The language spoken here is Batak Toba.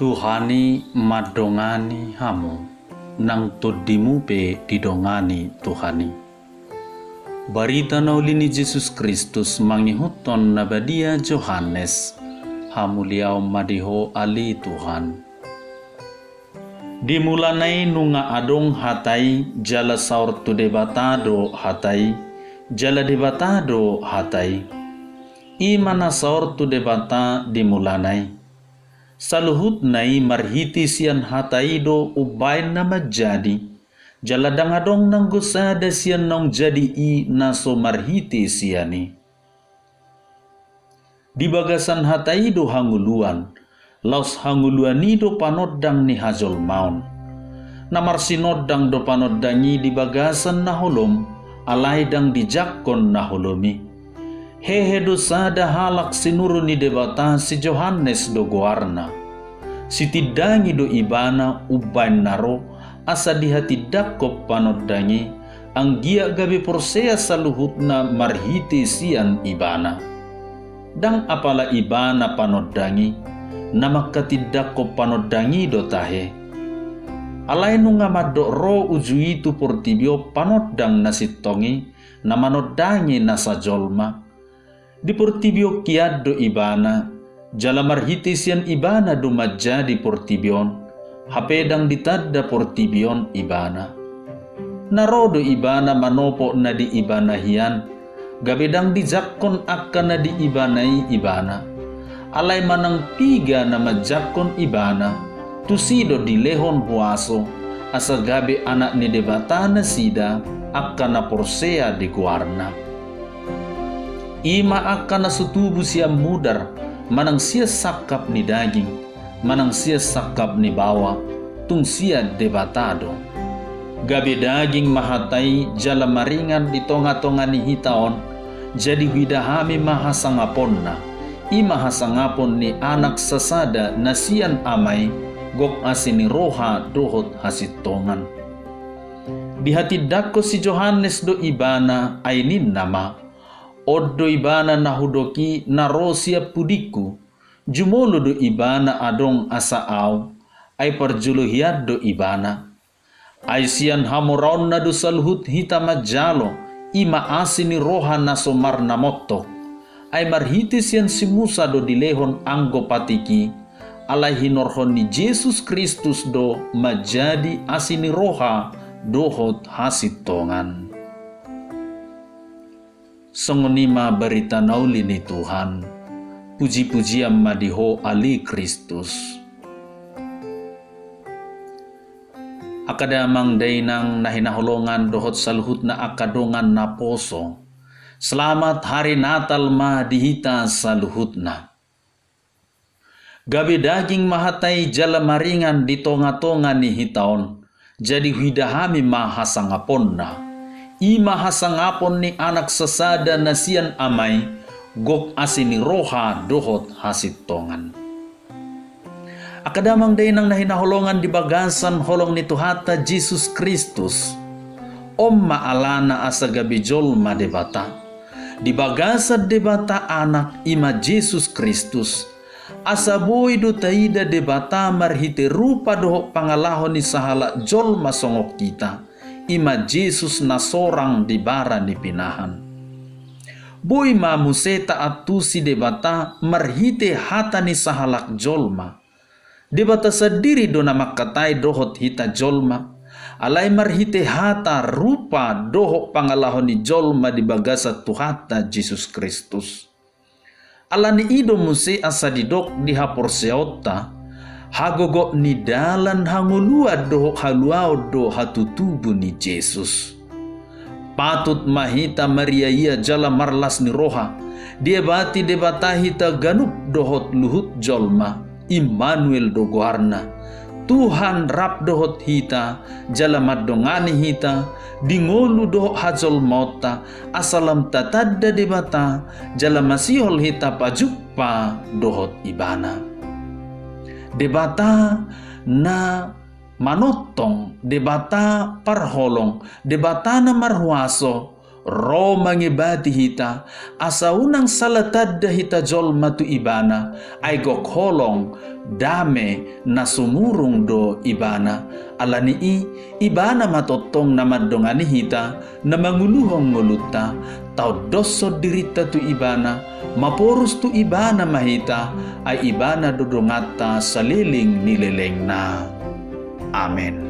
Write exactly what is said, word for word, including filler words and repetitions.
Tuhan i mandongani hamu, nang tondimu pe didongani Tuhan i. Barita na uli ni Jesus Kristus mangihuthon na badia Johannes. Hamuliaon ma di Ho ale Tuhan. Di mulana i nunga adong Hata i, jala saor tu Debata do Hata i, jala Debata do Hata i. I ma na saor tu Debata di mulana i. Saluhutna i marhite sian Hata i do umbaen na manjadi, jala ndang adong nanggo sada sian naung jadi i na so marhite sian i. Di bagasan Hata i do hangoluan, laos hangoluan i do panondang ni hajolmaon. Na marsinondang do panondang i di bagasan na holom, alai ndang dijangkon na holom i. Hehe do sada halak sinuru ni Debata, si Johannes do goarna. Sitindangi do ibana umbaen na ro, asa dihatindangkon panondang i, anggiat gabe porsea saluhutna marhite sian ibana. Ndang apala ibana panondang i, na mangkatindangkon panondang i do tahe. Alai nunga mandok ro uju i tu portibi on panondang na sintong i, na manondangi nasa jolma. Di portibi on hian do ibana, jala marhite sian ibana do manjadi portibi on, hape ndang ditanda portibi on ibana. Na ro do ibana manopot na di ibana hian, gabe ndang dijangkon angka na di ibana i ibana. Alai manang piga na manjangkon ibana, tusi do dilehon huaso, asa gabe anak ni Debata nasida, angka na porsea di goarna. I ma angka na so tubu sian mudar, manang sian sangkap ni daging, manang sian sangkap ni baoa, tung sian Debata do. Gabe daging ma Hata i jala maringan di tongatonga ni hita on, jadi huida hami ma hasangaponna, i ma hasangapon ni Anak sasada na sian Ama i, gok asi ni roha dohot hasintongan. Dihatindangkon si Johannes do ibana, ai ninna ma: On do ibana na hudok i na ro sian pudingku, jumolo do ibana adong asa au, ai parjolo hian do ibana. Ai sian hamoraonna do saluhut hita manjalo, i ma asi ni roha na so marnamontok. Ai marhite sian si Musa do dilehon anggo patik i, alai hinorhon ni Jesus Kristus do manjadi asi ni roha dohot hasintongan. Songon i ma barita na uli ni Tuhan. Pujipujian ma di Ho ale Kristus. Angka damang dainang na hinaholongan dohot saluhutna angka dongan naposo. Selamat hari Natal ma di hita saluhutna. Gabe daging ma Hata i jala maringan di tongatonga ni hita on, jadi huida hami ma hasangaponna. I ma hasangapon ni Anak sasada na sian Ama i, gok asi ni roha dohot hasintongan. Angka damang dainang na hinaholongan di bagasan holong ni Tuhanta Jesus Kristus. On ma alana asa gabe jolma Debata. Di bagasan Debata Anak, i ma Jesus Kristus, asa boi do taida Debata marhite rupa dohot pangalaho ni sahalak jolma songon hita, i ma Jesus na sorang di bara ni pinahan. Boi ma muse taantusi Debata marhite hata ni sahalak jolma. Debata sandiri do na mangkatai dohot hita jolma, alai marhite hata, rupa dohot pangalaho ni jolma di bagasan Tuhanta Jesus Kristus. Ala ni i do muse asa didok di haporseaonta, hagogot ni dalan hangoluan dohot haluaon do hatutubu ni Jesus. Patut ma hita mariaia jala marlas ni roha, diebati Debata hita ganup dohot luhut jolma, Immanuel do goarna. Tuhan rap dohot hita, jala mandongani hita, di ngolu dohot hajolmaonta, asa lam tatanda Debata, jala masihol hita pajumpa dohot Ibana. Debata na manongtong, Debata parholong, Debata na marhuaso, Ro mangebati hita, asa unang sala tanda hita jolma tu Ibana, ai gok holong, dame, na sumurung do Ibana. Ala ni i, Ibana ma tongtong na mandongani hita, na manguluhon ngolunta, taondoshon dirinta tu Ibana, maporus tu Ibana ma hita, ai Ibana do donganta saleleng ni lelengna. Amen.